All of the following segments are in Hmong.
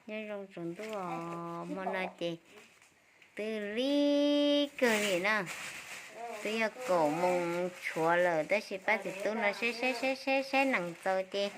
Nyob zoo tsaus ntuj os, hmo no ces twb lig kawg li na, twb yog kaum moos tshuav lawm tab sis pab txiv tub no saib saib saib saib saib nees txaus ces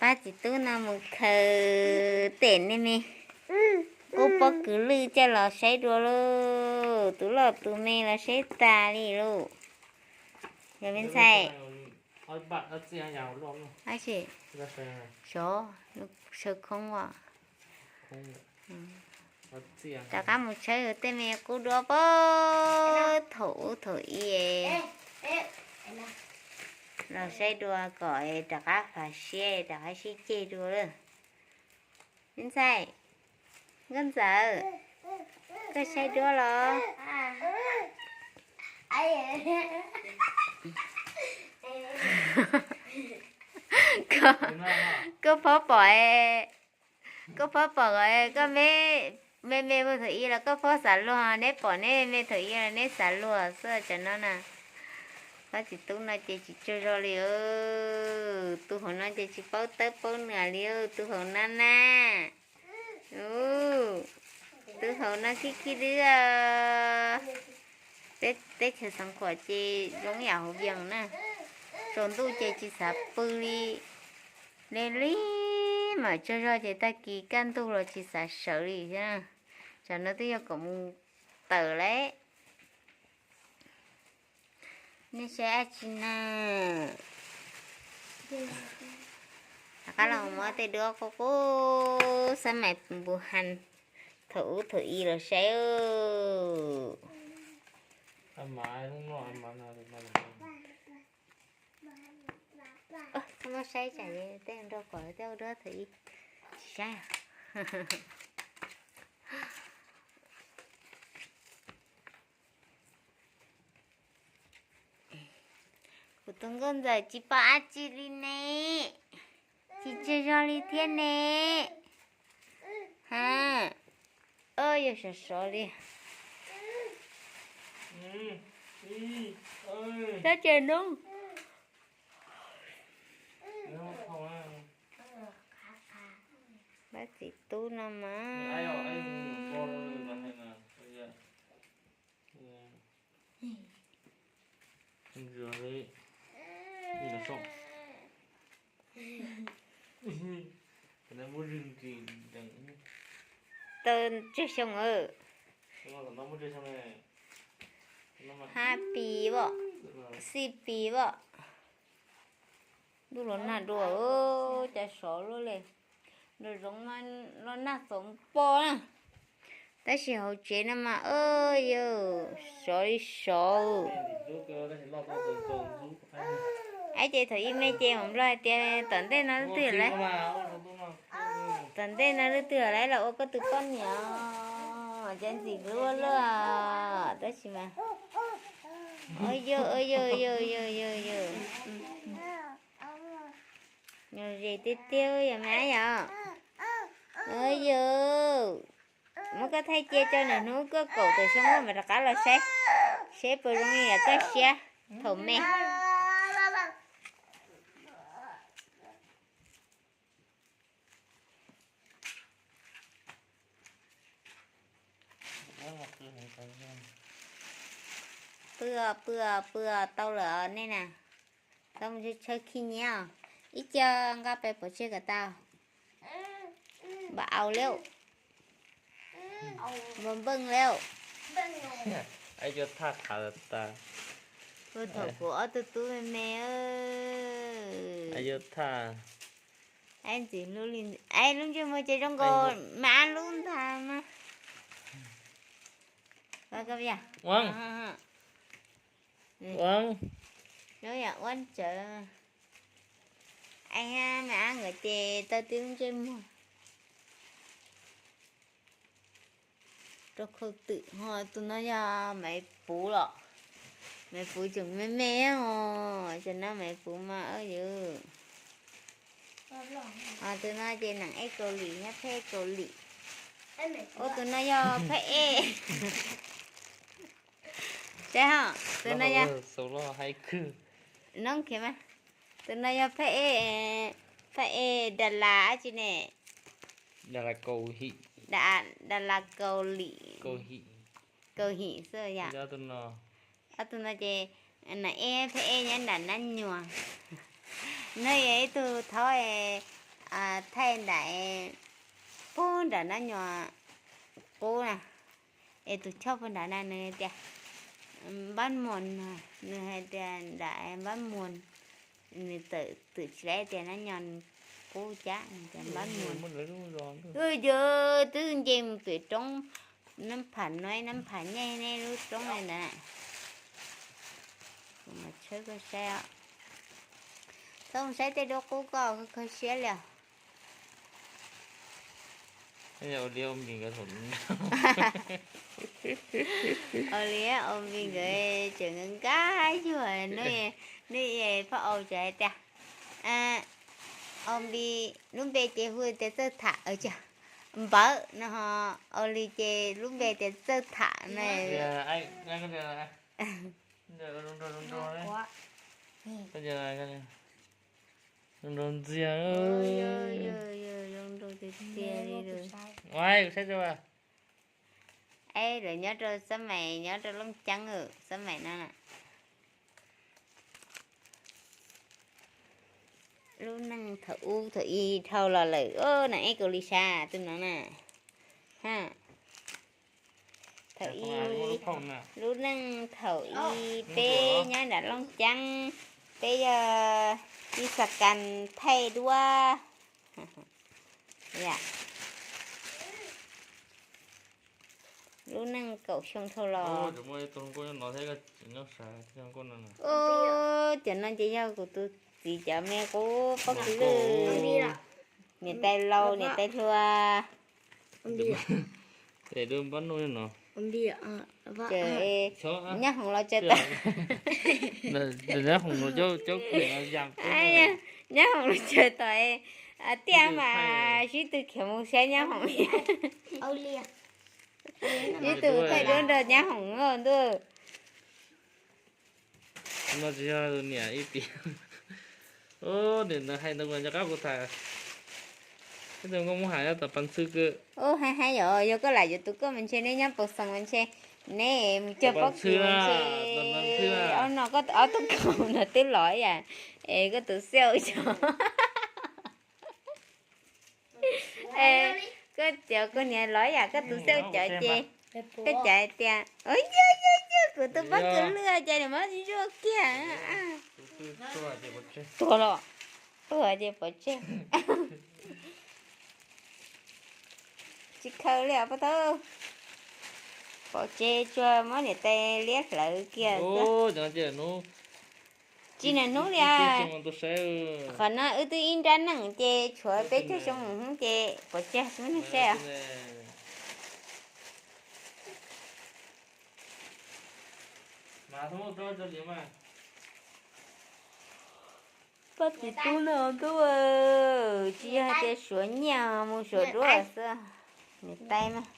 pab txiv tub no mus khaws tem ne me qub pob kws lwj coj los saib dua lauj, tus loj tus me los saib tas li lauj. Yog me ntxhais, xyov, saw khoob as. Rov qab mus tshawb tej me qub duab pab thaum ub thaum i los saib dua kom rov qab fav siab rov qab sib ceg dua lawm. Me ntxhais, nkauj ntxawm, koj saib duab los? Koj phob pom, koj phob pom koj me me me mus thaum i los koj phob xav luag, neb pom neb me thaum i los neb xav luag xwb cov no na. Pab txiv tub no ces tsis tsaug zog li. Tus hauv no ces tsis paub tawb paub nws li, tus hauv no na. Tus hauv no khib khib dwb. Teb chaws Xeev Khuam ces zoo yam hauv Vias na, tsaus ntuj ces tsis xav pw li. Lig lig mam tsaug zog ces tag kis kaj ntug los tsis xav sawv li thiab. Tsam no twb yog kaum moos tawm lawm. Nej saib dab tsi na? Rov qab los muab tej duab qub qub xab mais npu han thaum ub thaum i los saib. Muab saib tsam tej nrau kom tej duab thaum i tsis saib. Kuv tus nkauj ntxawm tsis pom dab tsi li ne, tsis tsaug zog li thiab ne. Ha, yog sov sov li. Sab ces noob. Pab txiv tub no mas. Tau tsawg xyoo? Hab pis pom, xij pis pom. Ntuj los nag dua, cas sov luaj li. Nraum zoov los nag txaus npo na. Tab sis hauv tsev no mas, yog sov li sov. Ib ces thaum ib me ces mam nplog hais tias tom ntej no leej twg lawm, tom ntej no leej twg lawm los ua koj tus poj niam, cas ntxim hlub luaj. Tab sis mas, yog, yog, yog, yog, yog, yog. Yog zes tiag tiag yog mas yom. Yog, muab koj thaij cia tso, nws hnub koj kaum tawm xyoo koj mam rov qab los saib, seb puas zoo li koj siab thaum me. Pw os, pw os, pw os, tau lawm nej na. Tau mus tshawb khib nyiab os. Ib co nqa pes pov tseg kom tau. Npam au lawm. Npam npeej lawm. Ua thaum kuv ob tug tub me me. Ntxim hlub li, lub ntsej muag ces zoo nkaus mas lub ntag mas. Zoo yam uab tsawv. Ab, me ab nkawd ces tau tib lub ntsej muag rau khau twm ho. Tus no yog Maiv Puv los, Maiv Puv tseem me me os, ces no Maiv Puv mas yog. Tus no ces neeg ej Kaus Lim, nyob pheb Kaus Lim. Ua tus no yog phab ej. Saib ho, tus no yog, no khiav mas, tus no yog phab ej, phab ej Das Las dab tsi ne. Đà Lạt Cầu Hị. Đà Lạt Cầu Lị. Cầu Hị. Cầu Hị xwb yom. Ob tug no ces Nam Eb Pheej Eb nyob nram Nab Nyuas. Nws yog ib tug thaub thaij nram, puag nram Nab Nyuas qub na. Es tus choj puag nrad na nws tias Npab Muas, nws hais tias nram Npab Muas, nws tawm twm tsis laib tias Nab Nyuas qub cas nws tias Npab Muas. Yog twb nce mus pem roob Nab Pham no, Nab Pham nyej nej lub roob li ntawd. Kuv mam tshawb koj saib os. Txhob mus saib tej duab qub koj kho siab li os. Au li, Au Npis nkawd tseem nkag yuag, nej phoj Au tseem hais tias, Au Npis lub npe ces hu tias Txawj Tham, Npawv no ho, Au Lis ces lub npe tias Txawj Tham na. Zoo nraug ntxiag. Saib, lawv nyob rau xab mais, nyob rau Looj Ceeb, xab mais no na. Lub neej thaum ub thaum ub dhau los lawm, Nam Eb Kaus Lis Sas tus no na. Ha, thaum ub, lub neej thaum ub peb nyob nram Looj Ceeb, peb yog ib xas kas thaij duab. Lub neej kaum xyoo dhau los. Cov no ces yog kuv tus txiv cov me qub pob kws lwj, niam tais laus niam tais hluas. Npab noj no. Ces Nyab Hoom los tsaws tom, Nyab Hoom los tsaws tom, tiaj mas sib tw khiav mus saib Nyab Hoom. Sib tw thaij duab nrog Nyab Hoom ntuj. No tsis yog niam ib piv. Niam ntawd hais ntawd mas nco qab kuv tham. Ib tug nkauj Hmoob Has nyob tom Pas Ntxhw kawg. Ub, hais hais yog, yog koj lam yuav tus koj mas ntshe neb nyob Pau Xoos mas ntshe neb mus cog pob kws mas ntshe. Ob no koj ob tug kaus no twb los yam, es koj tus xiauj cov, koj cov koj niam los yam koj tus xiauj cov ces koj cas hais tias, yog yog yog kuv tus pob kws lwj ces nws muab zuaj kiag. Tuag los, tuag ces pov tseg. Tsis khaws li os pab tau. Pov tseg tsuas muab niam tais liab hlawv kiag xwb. Tsis nram hnub li. Qhov no wb twb ib nrab neej ces tshuav peb caug xyoo hnub ces pov tseg xwb nej saib os. Pab txiv tub no tub, tsis yog hais tias suav nyiaj mus suav duab xwb. Niam tais mas,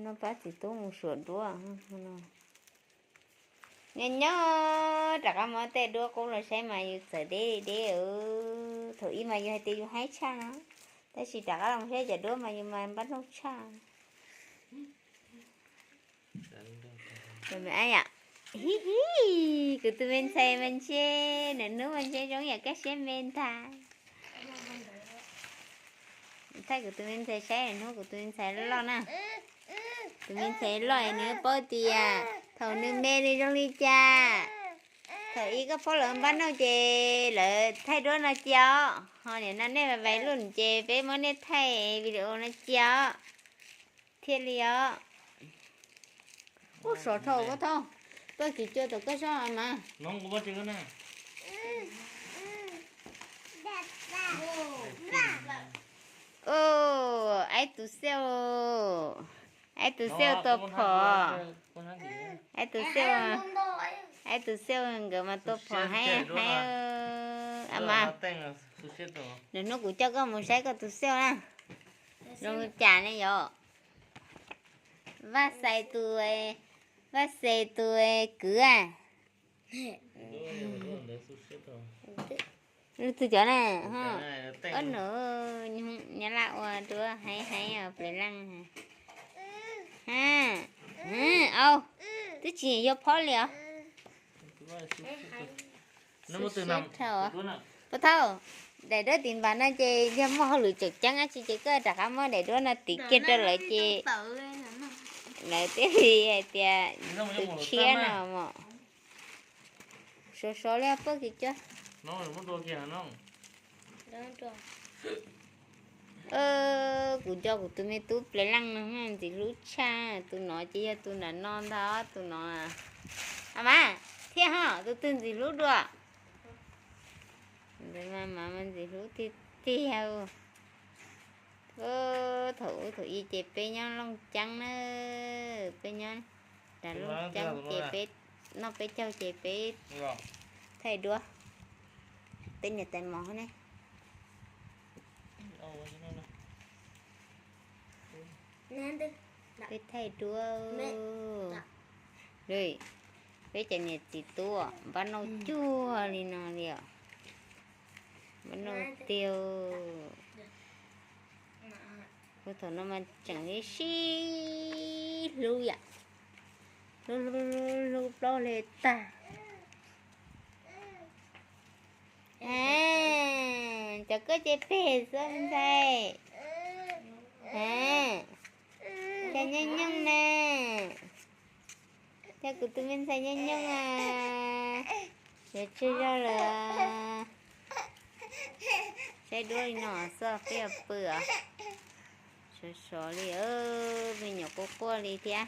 no pab txiv tub mus suav duab. Nyob nyob rov qab muab tej duab qub los saib mas yus txawm deb deb. Thaum ub mas yus hais tias yus haib tshaj no, tab sis rov qab los saib cov duab mas yus mas npab noj tshaj. Hi hi, kuv tus me ntxhais mas ntshe nram hnub mas ntshe zoo yam kaj siab me ntag. Thaij kuv tus me ntxhais saib, nram hnub kuv tus me ntxhais loj na. Tus me ntxhais loj es nws paub tias thaum nws me nws zoo li cas. Thaum ub koj paub lawv npab noj ces lawv thaij duab no cia os, ho nim no nej vais vais lub ces peb muab nej thaij video no cia os. Thiaj li os. Ub, sov dhau koj thauj, koj kis cua tom koj soj mas. Aib tus xiauj, aib tus xiauj tua phom, aib tus xiauj, aib tus xiauj nkawd mas tua phom haib haib. Mas nram hnub kuv coj koj mus saib koj tus xiauj na, zoo cas ne yom. Vaj Xais tus, Vaj Xais tus kwv a. Leej twg cov na? Ob nus, nyab laj ua duab heev heev os, ple leej. Ha, au, twb tsis yog phob li os. Sib sib dhau. Pub thauj, daim duab tim npam no ces yog muaj hauj lwm tseem ceeb dab tsi ces koj rov qab muab daim duab no tiv kiag rau lawv ces lawv thiaj li hais tias tus tshiab no mos. Sov sov li pab kiag cov. Kuv nco kuv tus me tub ple leej no ntxim hlub tshaj, tus no ces yog tus nram no ntag, tus no. A mas, thiab ho tus twg ntxim hlub dua? Mas mas ntxim hlub tiag tiag. Thaum ub thaum ub ces peb nyob Looj Ceeb na, peb nyob nram Looj Ceeb ces peb noj peb caug ces peb thaij duab, peb niam tais mos ne. Peb thaij duab, peb cov niam txiv tub npab noj cuag li no li os. Npab noj tiag. Ua thaum no mas tseem sib hlub yam, hlub hlub hlub plaub hle tag. Cov koj ces pem xwb ntxhais. Cas nyooj nyooj na, cas kuv tus me ntxhais nyooj nyooj a, yuav tseg zog lawm. Saib duab li no xwb peb yuav pw os. Sov sov li, me nyuam quaj quaj li thiab.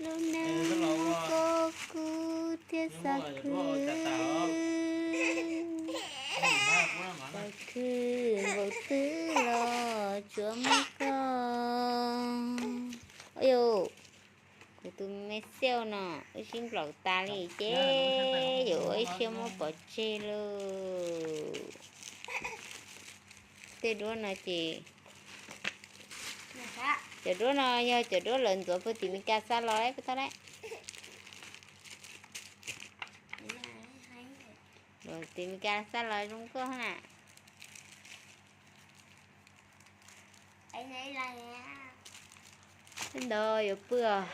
Lub neej kub kub thiab xav khwv, xav khwv npaum twg los tsuav muab koj. Yus, kuv tus me xiauj no wb sib nplaum tas li ces yuav ua ib siab muab pov tseg lauj. Tej duab no ces, cov duab no yog cov duab lawv ntxuav puag tim Meskas xa los lawm puas tau lawm. Tim Meskas xa los zoo nkauj na. Tej ntawd yuav pw os.